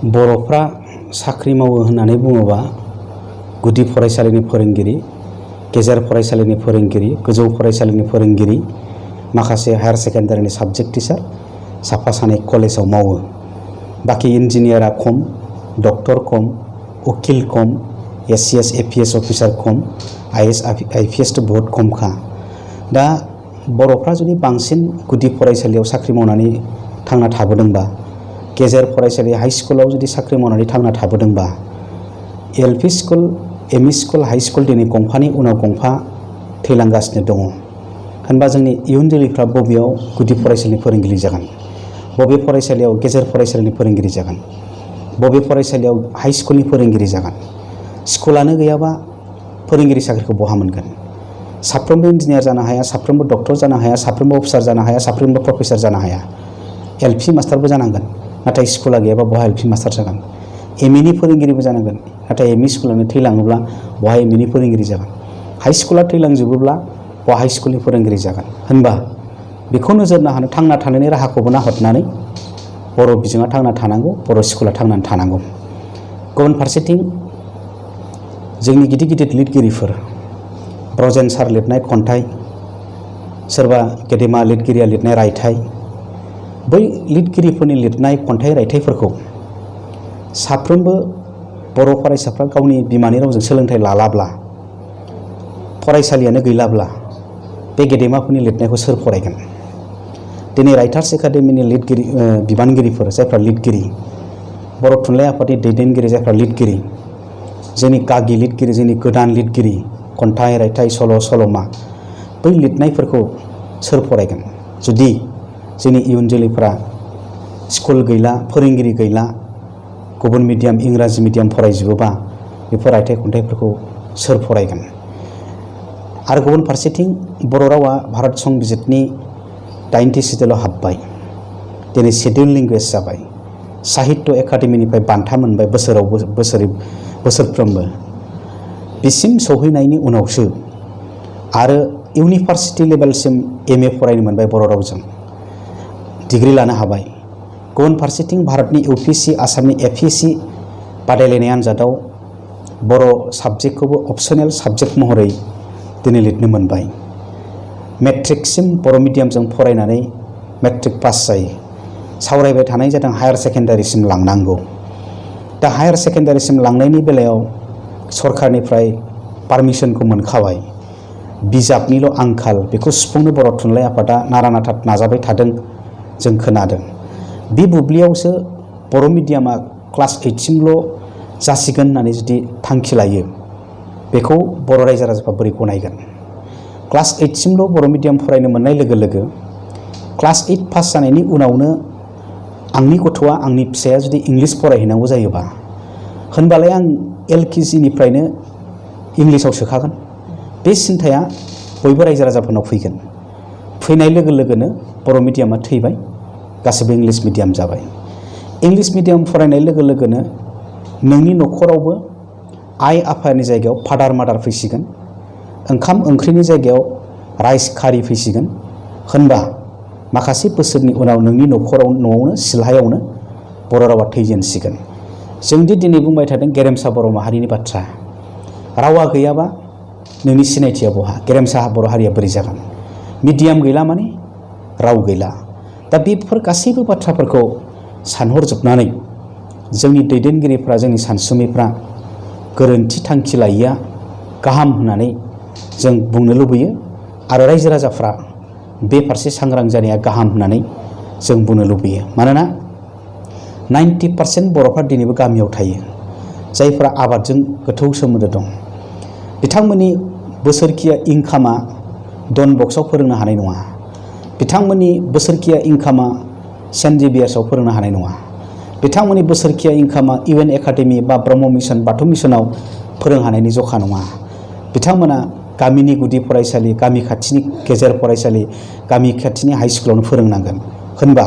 बर'फ्रा साख्रि मावो होननानै बुङोबा गुदि फरायसालिनि फोरोंगिरि, गेजेर फरायसालिनि फोरोंगिरि, गोजौ फरायसालिनि फोरोंगिरि, माखासे हायार सेकेन्डारिनि साबजेक्ट टिचार, साफा सानै कलेजाव मावो। बाखि इन्जिनियारा खम, डक्टर खम, उकिल खम, एसीएस एपीएस अफिसार खम, आईएएस आईपीएस तो बहुत खमखा। दा बर'फ्रा जुदि बांसिन गुदि फरायसालियाव साख्रि मावनानै थांना थाबोदोंबा, गेजेर फरायसालि हाई स्कुलाव जुदि साख्रि मावनानै थांना थाबोदोंबा, LP school, ME school, high school दिनै गंफानि उनाव गंफा थैलांगासिनो दङ। होनबा जोंनि इयुन जोलैफ्रा बबेयाव गुदि फरायसालिनि फोरोंगिरि जागोन, बबे फरायसालियाव गेजेर फरायसालिनि फोरोंगिरि जागोन, बबे फरायसालियाव हाई स्कुलनि फोरोंगिरि जागोन? स्कुलानो गैयाबा फोरोंगिरि साख्रिखौ बहा मोनगोन? साफ्रोमबो इन्जिनियार जानो हाया, साफ्रोमबो डक्टर जानो हाया, साफ्रोमबो अफिसार जानो हाया, साफ्रोमबो प्रफेसर जानो हाया। एलपी मास्टारबो जानांगोन, नाथाय स्कुला गैयाबा बहा एलपी मास्टार जागोन? एमईनि फोरोंगिरिबो जानांगोन, नाथाय एमई स्कुलानो थैलाङोब्ला बहा एमईनि फोरोंगिरि जागोन? हाई स्कुला थैलांजोबोब्ला बहा हाई स्कुलनि फोरोंगिरि जागोन? होनबा बेखौ नोजोर होनो थांना थानायनि राहाखौबो नाहरनानै बर' बिजोङा थांना थानांगौ, बर' स्कुला थांनानै थानांगौ। गुबुन फारसेथिं जोंनि गिदिर गिदिर लिरगिरिफोर, ब्रजेन सार लिरनाय खन्थाइ, सोरबा गेदेमा लिरगिरिया लिरनाय रायथाइ, बै लिरगिरिफोरनि लिरनाय खन्थाइ रायथाइफोरखौ साफ्रोमबो बर' फरायसाफ्रा गावनि बिमानि रावजों सोलोंथाइ लालाब्ला, फरायसालियानो गैलाब्ला बे गेदेमाफोरनि लिरनायखौ सोर फरायगोन? दिनै राइटार्स एकाडेमिनि लिरगिरि बिबानगिरिफोर, जायफ्रा लिरगिरि, बर' थुनलाइ आफादनि दैदेनगिरि, जायफ्रा लिरगिरि, जोंनि गागि लिरगिरि, जोंनि गोदान लिरगिरि, खन्थाइ रायथाइ सल' सल'मा, बै लिरनायफोरखौ सोर फरायगोन? जुदि जोंनि इयुन जोलैफ्रा स्कुल गैला, फोरोंगिरि गैला, गुबुन मिडियाम इंराजि मिडियाम फरायजोबोबा बेफोर रायथाइ खन्थाइफोरखौ सोर फरायगोन? आरो गुबुन फारसेथिं बर' रावा भारत संबिजितनि 90 सिडुलाव हाबबाय, दिनै शेड्युल लेंगुवेज जाबाय, साहित्य एकाडेमिनिफ्राय बान्था मोनबाय बोसोरफ्रोमबो। बिसिम सौहैनायनि उनावसो आरो इउनिभार्सिटि लेभेलसिम एमए फरायनो मोनबाय बर' रावजों, डिग्री लानो हाबाय। गुबुन फारसेथिं भारतनि यूपीएससी, आसामनि एपीएससी बादायलायनाय आनजादाव बर' साबजेक्टखौबो अपसनेल साबजेक्ट महरै दिनै लिरनो मोनबाय। मेट्रिकसिम बर' मिडियामजों फरायनानै मेट्रिक पास जायो। सावरायबाय थानाय जादों हायार सेकेन्डारिसिम लांनांगौ। दा हायार सेकेन्डारिसिम लांनायनि बेलायाव सरकारनिफ्राय पारमिसनखौ मोनखाबाय, बिजाबनिल' आंखाल, बेखौ सुफुंनो बर' थुनलाइ आफादा नारा नाथा नाजाबाय थादों, जों खोनादों। बे बुब्लियावसो बर' मिडियामा क्लास 8 सिमल' जासिगोन होननानै जुदि थांखि लायो, बेखौ बर' रायजो राजाफ्रा बोरै गनायगोन? क्लास 8 सिमल' बर' मिडियाम फरायनो मोननाय लोगो लोगो क्लास 8 पास जानायनि उनावनो आंनि गथ'आ, आंनि फिसाया जुदि इंलिस फरायहैनांगौ जायोबा, होनबालाय आं LKG निफ्रायनो इंलिसाव सोखागोन। बे सिन्थाया बयबो रायजो राजाफोरनाव फैगोन। फैनाय लोगो लोगोनो बर' मिडियामा थैबाय, गासैबो इंलिस मिडियाम जाबाय। इंलिस मिडियाम फरायनाय लोगो लोगोनो नोंनि न'खरावबो आइ आफानि जायगायाव फादार मादार फैसिगोन, ओंखाम ओंख्रिनि जायगायाव राइस खारि फैसिगोन। होनबा माखासे बोसोरनि उनाव नोंनि न'आवनो सिलहायावनो बर' रावा थैजेनसिगोन। जोंदि दिनै बुंबाय थादों गेरेमसा बर' माहारिनि बाथ्रा, रावा गैयाबा नोंनि सिनायथिया बहा? गेरेमसा बर' हारिया बोरै जागोन? मिडियाम गैला माने राव गैला। दा बेफोर गासैबो बाथ्राफोरखौ सानहरजोबनानै जोंनि दैदेनगिरिफ्रा, जोंनि सानसुमैफ्रा गोरोन्थि थांखि लायैया गाहाम होननानै जों बुंनो लुबैयो, आरो रायजो राजाफ्रा बे फारसे सांग्रां जानाया गाहाम होननानै जों बुंनो लुबैयो। मानोना 90% बर'फ्रा दिनैबो गामियाव थायो, जायफ्रा आबादजों गोथौ सोमोन्दो दं। बिथांमोननि बोसोरकिया इंकामा डन बक्सआव फोरोंनो हानाय नङा, बिथांमोननि बोसोरकिया इंकामा सेन्ट जेभियार्सआव फोरोंनो हानाय नङा, बिथांमोननि बोसोरकिया इंकामा UN एकाडेमि बा ब्रह्म मिशन, बाथौ मिशनाव फोरोंहानायनि जखा नङा। बिथांमोना गामिनि गुदि फरायसालि, गामि खाथिनि गेजेर फरायसालि, गामि खाथिनि हाई स्कुलावनो फोरोंनांगोन। होनबा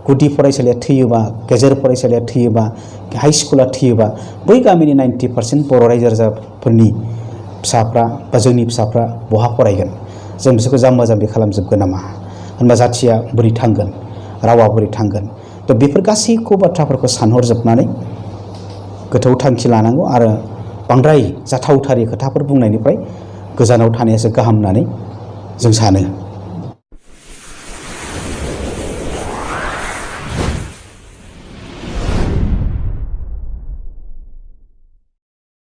गुदि फरायसालिया थैयोबा, गेजेर फरायसालिया थैयोबा, हाई स्कुला थैयोबा, बै गामिनि 90% बर' रायजो राजाफोरनि फिसाफ्रा बा जोंनि फिसाफ्रा बहा फरायगोन? जों बिसोरखौ जाम्बा जाम्बि खालामजोबगोन नामा? होनबा जाथिया बोरै थांगोन? रावा बोरै थांगोन। थ' बेफोर गासैखौ बाथ्राफोरखौ सानहरजोबनानै गोथौ थांखि लानांगौ आरो बांद्राय जाथावथारि खोथाफोर बुंनायनिफ्राय गोजानाव थानायासो गाहाम होननानै जों सानो।